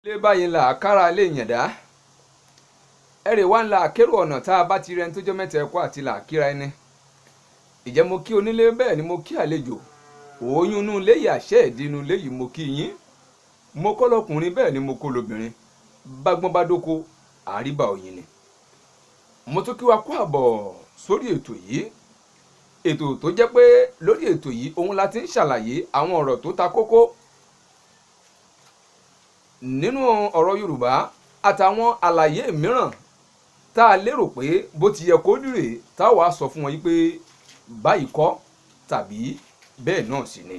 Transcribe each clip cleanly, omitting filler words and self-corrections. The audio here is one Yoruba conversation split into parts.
Ilé báyìí là kára lè yàndá. Ẹ̀rẹ̀ wá ń la àkérò ọ̀nà tá a bá ti rẹni tó jẹ́ mẹ́ta ẹ̀kọ́ àti là kíra ẹni. Ìjẹ́ mo kí onílé, bẹ́ẹ̀ ni mo kí àlejò. Òóyún inú ilé yìí, àṣẹ ìdí inú ilé yìí, mo kí yín. Mo kọ́ lọkùnrin, bẹ́ẹ̀ ni mo kọ́ lobìnrin. Bágbọ́n bá dóko, àríbá òyìn ni. Mo tún kí wa kú àbọ̀ sórí ètò yìí. Ètò tó jẹ́ pé lórí ètò yìí òun la ti ń ṣàlàyé àwọn ọ̀rọ̀ tó ta kókó nínú ọ̀rọ̀ Yorùbá àtàwọn àlàyé mìíràn tá a lérò pé bó ti yẹ kó dìrè, tá a wàá sọ fún wọn yìí pé báyìí kọ́ tàbí bẹ́ẹ̀ náà sì ni.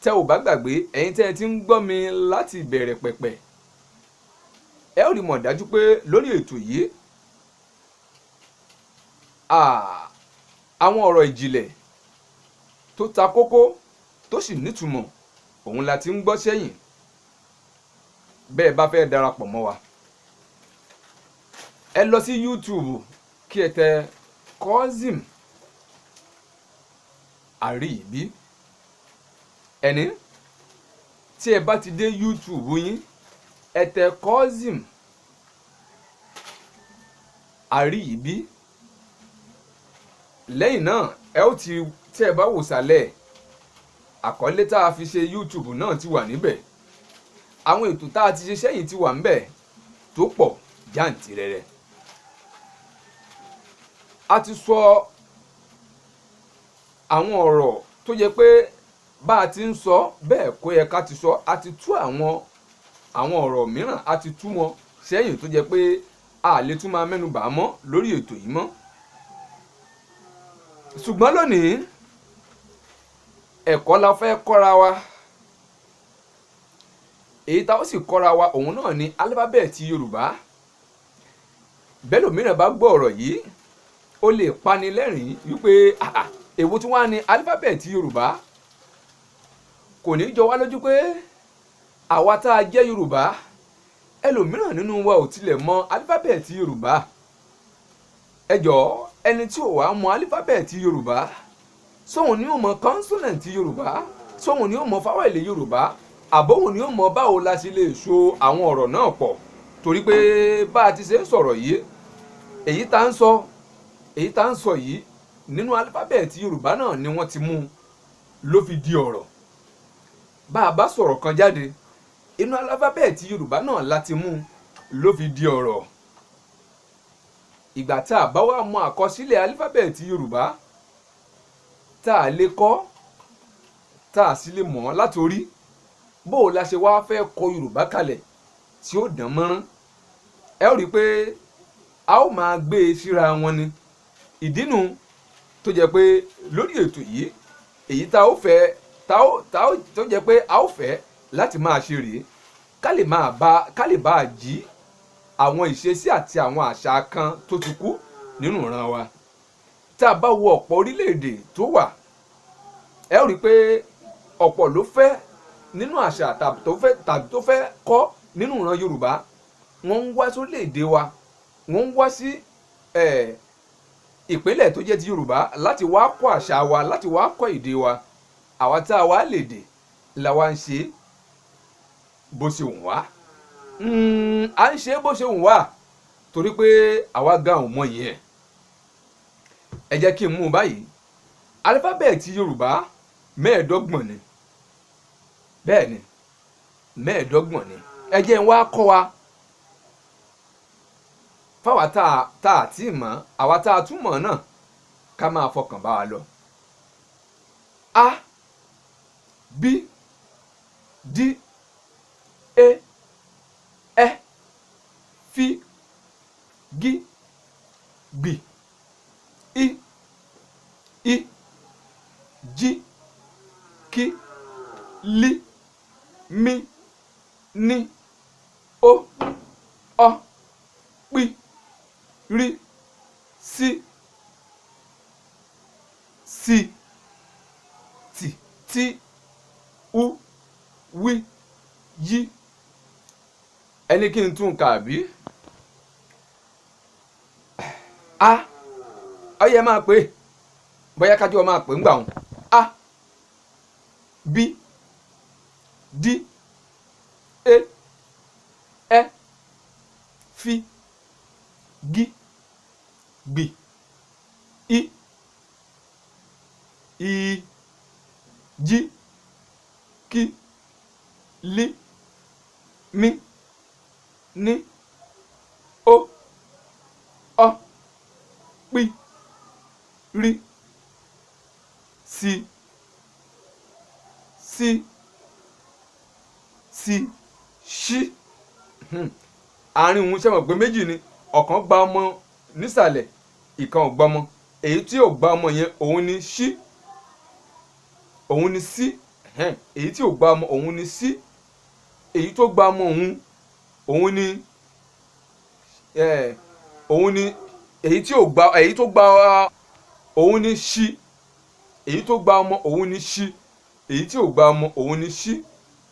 Tẹ́ ò bá gbàgbé, ẹ̀yin tẹ́ ẹ ti ń gbọ́ mi láti ìbẹ̀rẹ̀ pẹ̀pẹ̀, ẹ ó rí mọ̀ dájú pé lórí ètò yìí, àwọn ọ̀rọ̀ ìjìnlẹ̀ tó ta kókó tó sì nítumọ̀ òun la ti ń gbọ́ sẹ́yìn. Bẹ́ẹ̀ bá fẹ́ darapọ̀ mọ́ wa, ẹ lọ sí YouTube kí ẹ tẹ Kozeem Àríyìbí. Ẹni tí ẹ bá ti dé YouTube yín, ẹ tẹ Kozeem Àríyìbí. Lẹ́yìn náà ẹ ó ti tí ẹ bá wò sálẹ̀, àkọlé tá a fi ṣe YouTube náà ti wà níbẹ̀. Àwọn ètò tá a ti ṣe sẹ́yìn ti wà níbẹ̀ tó pọ̀ jàǹtìrẹrẹ. A ti sọ àwọn ọ̀rọ̀ tó yẹ pé bá a ti ń sọ bẹ́ẹ̀ kó yẹ ká ti sọ. A ti tú àwọn ọ̀rọ̀ mìíràn, a ti tú wọn sẹ́yìn tó jẹ́ pé a lè tún máa mẹ́nu bà á mọ́ lórí ètò yìí mọ́. Ṣùgbọ́n lónìí, ẹ̀kọ́ la fẹ́ kọ́ra wa. Èyí tá ó sì kọ́ra wa òun náà ni álífábẹ́ẹ̀tì Yorùbá. Bẹ́lòmíràn bá gbọ́ ọ̀rọ̀ yìí, ó lè pani lẹ́rìn-ín wípé àà, èwo tí wọ́n á ní álífábẹ́ẹ̀tì Yorùbá? Kò ní jọ wá lójú pé àwa tá a jẹ́ Yorùbá, ẹlòmíràn nínú wa ò tilẹ̀ mọ álífábẹ́ẹ̀tì Yorùbá. Ẹ jọ̀ọ́, ẹni tí ò wá mọ álífábẹ́ẹ̀tì Yorùbá, sóhun ni ó mọ kọ́nsọ́nẹ̀ǹtì Yorùbá, sóhun ni ó mọ fáwẹ̀lì Yorùbá, àbóhun ni ó mọ báwo la ṣe lè so àwọn ọ̀rọ̀ náà pọ̀? Torí pé bá a ti ṣe ń sọ̀rọ̀ yìí, èyí tá ń sọ, èyí tá ń sọ yìí nínú álífábẹ́ẹ̀tì Yorùbá náà ni wọ́n ti mú un ló fi di ọ̀rọ̀. Bá a bá sọ̀rọ̀ kan jáde, inú álífábẹ́ẹ̀tì Yorùbá náà la ti mú un ló fi di ọ̀rọ̀. Ìgbà tá a bá wá mọ àkọsílẹ̀ álífábẹ́ẹ̀tì Yorùbá, tá a lè kọ́, tá a sì lè mọ̀ ọ́ látorí, bó o la ṣe wá fẹ́ kọ Yorùbá kalẹ̀ tí ó dán mọ́rán, ẹ ó rí i pé a ó máa gbé e síra wọn ni. Ìdínú tó jẹ́ pé lórí ètò yìí, èyí tá ó fẹ́ tá ó tá ó tó jẹ́ pé a ó fẹ́ láti máa ṣe rèé, ká lè máa bá ká lè bá a jí àwọn ìṣesí àti àwọn àṣà kan tó ti kú nínú ìran wa. Tá a bá wo ọ̀pọ̀ orílẹ̀-èdè tó wà, ẹ ó rí i pé ọ̀pọ̀ ló fẹ́ nínú àṣà tàbí tó fẹ́ kọ́ nínú ìran Yorùbá. Wọ́n ń wá sórílẹ̀-èdè wa, wọ́n ń wá sí ìpínlẹ̀ tó jẹ́ ti Yorùbá láti wá kọ́ àṣà wa, láti wá kọ́ èdè wa. Àwa tá a wá lè dè la wá ń ṣe bó ṣe wù wá. À ń ṣe bó ṣe wù wá torí pé àwa gan ò mọ ìyẹn. Ẹ jẹ́ kí n mú un báyìí. Álífábẹ́ẹ̀tì Yorùbá 25 ni. Bẹ́ẹ̀ ni, 25 ni. Ẹ jẹ́ n wá kọ́ wa. Fáwa tá a ti mọ̀, àwa tá a tún mọ̀ náà, ká máa fọkàn bá wa lọ. A, B, D, E, Ẹ, F, G, B, I, I, J, K, L, M, N, O, Ọ, P, R, S, S, T, T, U, W, Y. Ẹni kí n tún kà bí? A, ó yẹ máa pè, bóyá kájọ máa pè ń gbà wọn. A, B, D, E, Ẹ, F, G, G, I, I, J, K, L, M, N, O, Ọ, P, R, S, S, S, Ṣ. Àárín òun ṣe mọ̀ pé méjì ni, ọ̀kan gba ọmọ nísàlẹ̀, ìkan ò gba ọmọ. Èyí tí ò gba ọmọ yẹn òun ni ṣí, òun ni sí. Èyí tí ò gba ọmọ òun ni sí. Èyí tó gba ọmọ òun, òun ni òun ni èyí tí ò gba, èyí tó gba òun ni ṣí. Èyí tó gba ọmọ òun ni ṣí. Èyí tí ò gba ọmọ òun ni ṣí.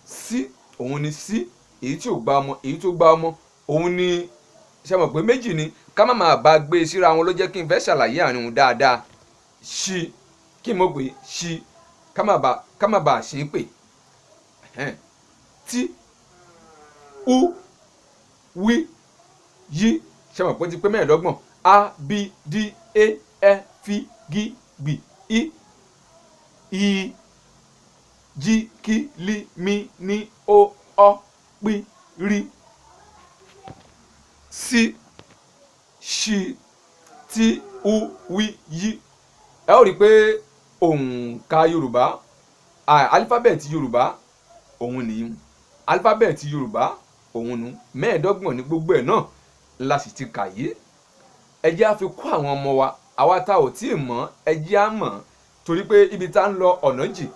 Sí òun ni sí. Èyí tí ò gba ọmọ, èyí tó gba ọmọ òun ni. Ṣe mọ̀ pé méjì ni, ká má máa bá gbé e síra wọn ló jẹ́ kí n fẹ́ ṣàlàyé àárín òun dáadáa. Ṣí kí n mọ̀ pé ṣí, ká má bàa ṣe é pè. Tí, u, wí, yí. Ṣe mọ̀ pé ó ti pé 25. A, B, D, E, F, G, B, I, I, J, K, L, M, N, O, Ọ, P, R, S, Ṣ, T, U, W, Y. Ẹ ó rí i pé òǹkà Yorùbá, alífábẹ́ẹ̀tì Yorùbá òun nìyí. Alífábẹ́ẹ̀tì Yorùbá òun nù 25 ní gbogbo ẹ̀ náà la sì ti kà yé. Ẹ jẹ́ á fi kó àwọn ọmọ wa, àwa tá ò tí ì mọ̀, ẹ jẹ́ á mọ̀, torí pé ibi tá ń lọ ọ̀nà jì.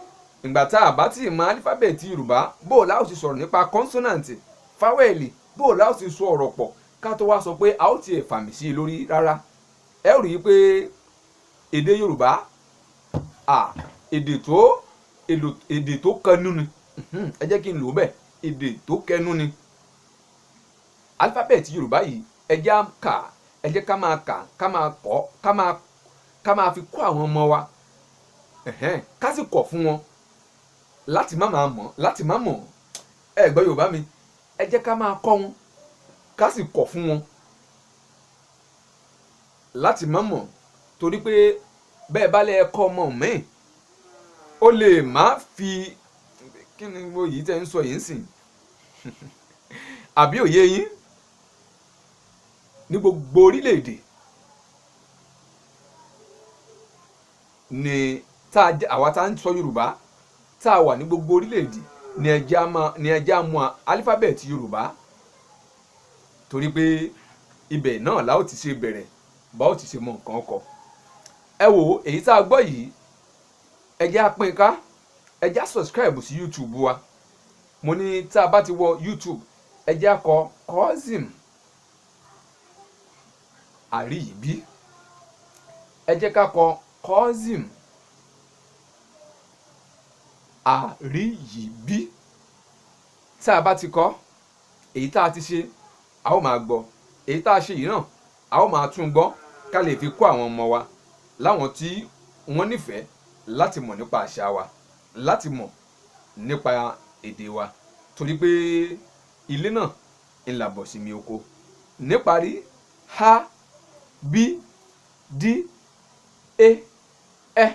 Ìgbà tá a bá tí ì mọ̀ alífábẹ́ẹ̀tì Yorùbá, bó o la ó ti sọ̀rọ̀ nípa kọ́nsọ́nàǹtì, fáwẹ́ẹ̀lì, bó o la ó ti sọ ọ̀rọ̀ pọ̀ ká tó wá sọ pé a ó tiẹ̀ fàmì sí i lórí rárá. Ẹ ó rí i pé èdè Yorùbá, èdè tó kẹnu ni. Ẹ jẹ́ kí n lò ó bẹ́ẹ̀, èdè tó kẹnu ni. Alífábẹ́ẹ̀tì Yorùbá yìí ẹ jẹ́ á kà, ẹ jẹ́ ká máa kà, ká máa kọ́, ká máa fi kọ́ àwọn ọmọ wa. Ká sì kọ̀ fún wọn láti má máa mọ̀, láti má mọ̀. Ẹ gbọ́ Yorùbá mi, ẹ jẹ́ ká máa kọ́ wọn, ká sì kọ̀ fún wọn láti má mọ̀, torí pé bẹ́ẹ̀ bá lẹ́ kọ́ ọmọ mi, ó lè má fi kí ni wo yìí tẹ́ ń sọ yìí ń sìn àbí òye yín. Ní gbogbo orílẹ̀-èdè ni àwa tá ń sọ Yorùbá, tá a wà ní gbogbo orílẹ̀-èdè ni ẹ jẹ́ á mú alífábẹ́ẹ̀tì Yorùbá, torí pé ibẹ̀ náà la ó ti ṣe bẹ̀rẹ̀, bá ó ti ṣe mọ nǹkan kọ. Ẹ wò èyí tá a gbọ́ yìí, ẹ jẹ́ á pín ká, ẹ jẹ́ á subscribe sí YouTube wa. Mo ní tá a bá ti wọ YouTube, ẹ jẹ́ á kọ Quosim Àríyìbí. Ẹ jẹ́ ká kọ Quosim Àríyìbí. Tá a bá ti kọ èyí tá a ti ṣe, a ó máa gbọ́. Èyí tá a ṣe yìí náà, a ó máa tún gbọ́, ká lè fi kó àwọn ọmọ wa láwọn tí wọ́n nífẹ̀ẹ́ láti mọ̀ nípa àṣà wa, láti mọ̀ nípa èdè wa, torí pé ilé náà ń làbọ̀ sí mi oko. Níparí, H, B, D, E, F,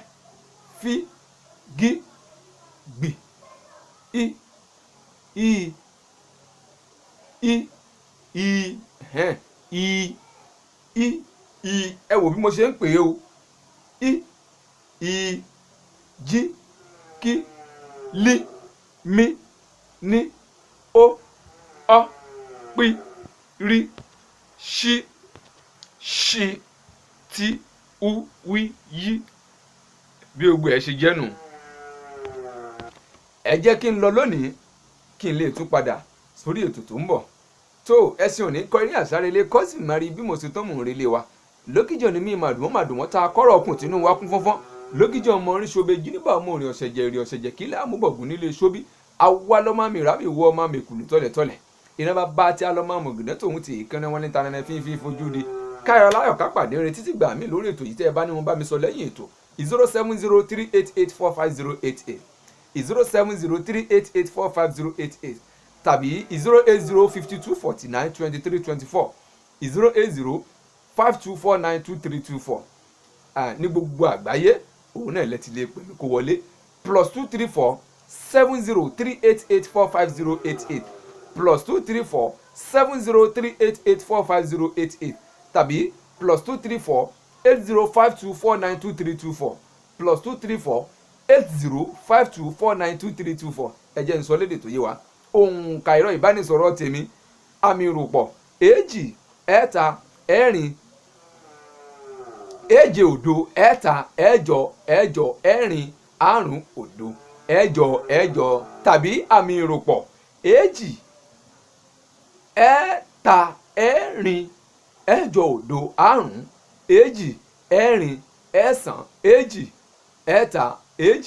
G, B, I, I, I, I, I, I, I. Ẹ wò bí mo ṣe ń pè é o. I, I, J, K, L, M, N, O, Ọ, P, R, Ṣ, Ṣ, T, U, W, Y. Bí gbogbo ẹ̀ ṣe jẹ́ nù. Ẹ jẹ́ kí n lọ lónìí kí n lè tún padà sórí ètò tó ń bọ̀. Tó ẹ̀sìn òní kọ eré àsárelé Quosim mari bí mo ṣe tán mò ń relé wa. Lókìjọ ni mí màdùmọ́ màdùmọ́ ta kọ́rọ̀ ọkùn tínú wa kún fọ́nfọ́n. Lókìjọ ọmọ orin ṣobe jíníbà ọmọ orin ọ̀sẹ̀jẹ̀ èrè ọ̀sẹ̀jẹ̀ kí láàmúbọ̀gùn nílé ṣóbí. Àwa lọ́mọ mi rábì wọ ọmọ mi kùlù tọ́lẹ̀tọ́lẹ̀. Iná bá bá tí a lọ́mọ mọ̀gìnà tòun ti ìkànnì wọn ní tanana fínfín fojú di. Káyọ̀ láyọ̀ ká pàdé rẹ títí gbà mí lórí ètò yìí tẹ́ ẹ bá ní wọn bá mi sọ lẹ́yìn ètò 07038845088, 07038845088. tàbí 080 52 49 23 24, 080 5249 2324. Ní gbogbo àgbáyé òun náà lẹ ti lè pè mí kó wọlé. +234 70 388 45088, +234 70 388 45088 tàbí +234 80 5249 2324, +234 80 5249 2324. Ẹ jẹ́ n sọ lédè tó yé wa. Òǹkà ẹ̀rọ ìbánisọ̀rọ̀ tèmi, àmì ìròpọ̀ 2, 3, 4, 7, 0, 3, 8, 8, 4, 5, 0, 8, 8 tàbí àmì ìròpọ̀ 2, 3, 4, 8, 0, 5, 2, 4, 9, 2, 3, 2,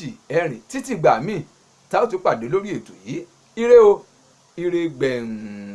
4. Títí gbà míì tá ó tún pàdé lórí ètò yìí, ire o, ire gbẹ̀ǹ.